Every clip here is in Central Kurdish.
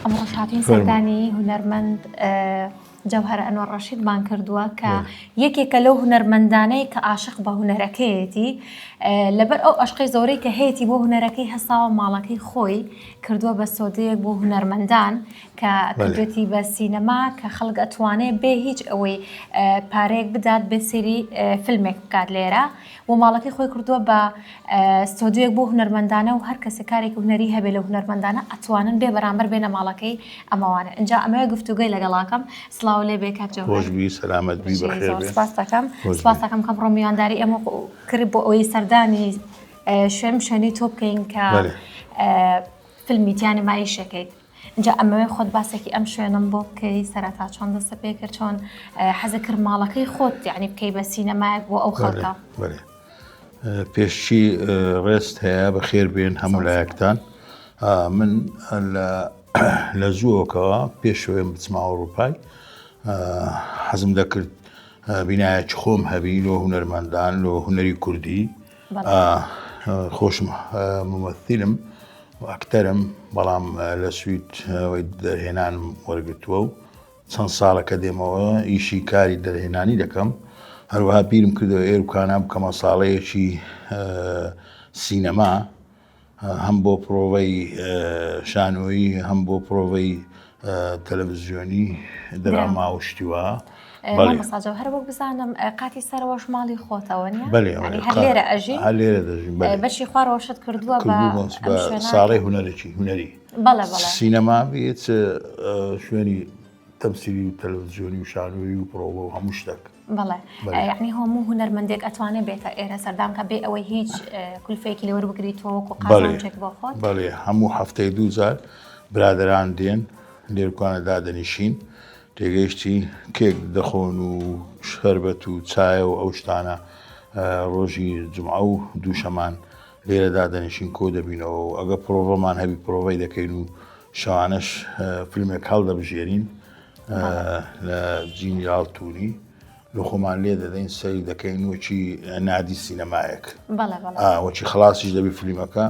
ئەمڕۆش هاتوین سەردانی هونەرمەند جەوهەر ئەنوەر ڕەشیدمان کردووە کە یەکێکە لەو هونەرمەندانەی کە عاشق بە هونەرەکەیەتی لەبەر ئەو ئەشقەی زۆرەی کە هەیەی بۆ هونەرەکەی هەساوە ماڵەکەی خۆی کردووە بە سۆدەیەک بۆ هونەرمەندان کە کردوێتی بە سینەما کە خەڵک ئەتوانێ بێ هیچ ئەوەی پارەیەک بدات بێ سێری فیلمێک بکات لێرە و ماڵەکەی خۆی کردووە بە ستۆدیۆیەک بۆ هونەرمەندانە و هەر کەسێک کارێکی هونەری هەبێ لە هونەرمەندانە ئەتوانن بێ بەرامبەر بێنە ماڵەکەی ئەمەوانە ئینجا ئەمەوێ گفتوگۆی لەگەڵاکەم سڵاو لێ بێ کاک جەوهەر. خۆش بی سەلامەت بی بەخێر زۆر بێ. سپاس دەکەم خۆش بی. سپاس دەکەم کە ئەمڕۆ میوانداری ئێمە کرد بۆ ئەوەی سەردانی شوێن شوێنی تۆ بکەین کە بەلێ. فیلمی تیا نمایشەکەیت ئینجا ئەمەوێ خۆت باسێکی ئەم شوێنەم بۆ بکەی سەرەتا چۆن دەستت پێ کرد چۆن حەزت کرد ماڵەکەی خۆت یعنی بکەی بە سینەمایەک بۆ ئەو خەڵکە بەێ پێشچی ڕێست هەیە بەخێر بێن هەموو لایەکتان من لە زووەکەوە پێشەوەم بچمە ئەوروپای حەزم دەکرد بینایەکی خۆم هەبی لۆ هونەرمەندان لۆ هونەری کوردی خۆشم ممەثیلم و ئەکتەرم بەڵام لە سوید دەرهێنانم وەرگتووە و چەند ساڵە کە دێمەوە ئیشی کاری دەرهێنانی دەکەم هەروەها بیرم کردەوە ئێرکانە بکەمە ساڵەیەکی سینەما هەم بۆ پرۆڤەی شانۆیی هەم بۆ پرۆڤەی تەلەڤزیۆنی دراما و شتی وا. مامۆستا جەوهەر وەک بزانم قاتی سەرەوەش ماڵی خۆتەوە نیە؟ بەلێ یانی هەر لێرە ئەژی؟ هەر لێرە دەژیم بەلێ. بەشی خوارەوەشت کردووە بە کردوومە بە ساڵەی هونەرێکی هونەری. بەڵێ بەڵێ. سینەما بێت شوێنی تەمسیلی و تەلەڤزیۆنی و شانۆیی و پرۆڤە و هەموو شتێک. بەڵێ یعنی هەموو هونەرمەندێک ئەتوانێت بێتە ئێرە سەردان کە بێ ئەوەی هیچ کولفەیەکی لێ وەربگریت تۆ وەکو قازانجێک بۆ خۆت بەڵێ هەموو هەفتەی دوو جار برادەران دێن لێرکانە دادەنیشین تێگەیشتی کێک دەخۆن و شەربەت و چایە و ئەو شتانە ڕۆژی جمعە و دووشەمان لێرە دادەنیشین کۆ دەبینەوە و ئەگە پرۆڤەمان هەبی پرۆڤەی دەکەین و شەوانەش فیلمێک هەڵدەبژێرین لە جینیراڵ تونی لە خۆمان لێ دەدەین سەری دەکەین وەکی نادی سینەمایەک وەکی خلاصیش دەبی فیلمەکە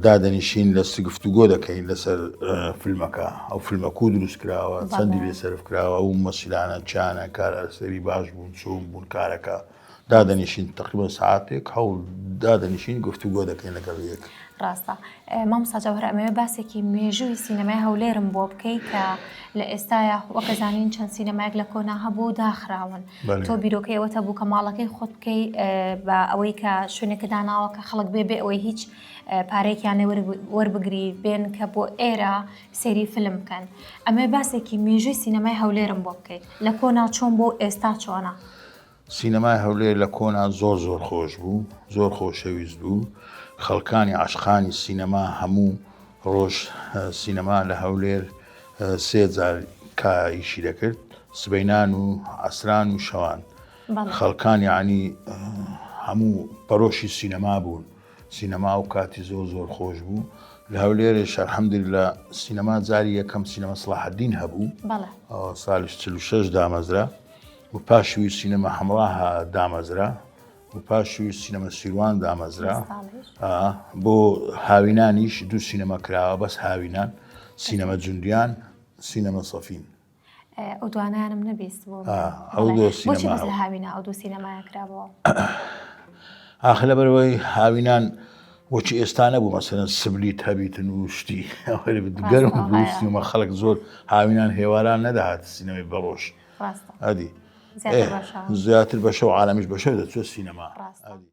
دادەنیشین لە گفتوگۆ دەکەین لەسەر فیلمەکە ئەو فیلمە کو دروست کراوە چەندی لێ سەرف کراوە ئەو مەسیلانە چانە کار ئەرسەری باش بوون چۆن بوون کارەکە دادەنیشین تقریبا ساعتێک هەوڵ دادەنیشین گفتوگۆ دەکەین لەگەڵ یەک. ڕاستە مامۆستا جەوهەر ئەمەوێ باسێکی مێژووی سینەمای هەولێرم بۆ بکەی کە لە ئێستایا وەکە زانین چەند سینەمایەک لە کۆنا هەبوو و داخراون تۆ بیرۆکەی ئەوەتە بوو کە ماڵەکەی خۆت بکەی بە ئەوەی کە شوێنێکە داناوە کە خەڵک بێ بێ ئەوەی هیچ پارێکیان لێ وەربگری بێن کە بۆ ئێرە سەیری فیلم بکەن ئەمەوێ باسێکی مێژووی سینەمای هەولێرم بۆ بکەیت لە کۆنا چۆن بۆ ئێستا چۆنە؟ سینەمای هەولێر لە کۆنا زۆر زۆر خۆش بوو زۆر خۆشەویست بوو خەڵکانی عەشقانی سینەما هەموو ڕۆژ سینەما لە هەولێر سێ جار کا ئیشی دەکرد سبەینان و عەسران و شەوان خەڵکان یعنی هەموو پەرۆشی سینەما بوون سینەما و کاتی زۆر زۆر خۆش بوو لە هەولێرێش الحمدلله سینەما جاری یەکەم سینەما سڵاحەدین هەبوو ساڵی 46 دامەزرا و پاش وی سینەما حەمڕا دامەزرا و پاش وی سینەما سیروان دامەزرا بۆ هاوینانیش دوو سینەما کراوە بەس هاوینان سینەما جوندیان سینەما سەفین ئەو دوانیانم نەبیست بۆ ئەو دو سینەما لە هاوینا ئەو دوو سینەمایە کرابەوە ئاخ لەبەرەوەی هاوینان وەکی ئێستا نەبوو مەسەلەن سبلیت هەبیتن و شتی گەرم بوو سینەما خەڵک زۆر هاوینان هێواران نەدەهات سینەمای بەڕۆژ ڕاستە ئەدی زیاتر بە شەو. زیاتر بە شەو عالەمیش بە شەو دەچوە سینەما ڕاستە. ئەدی.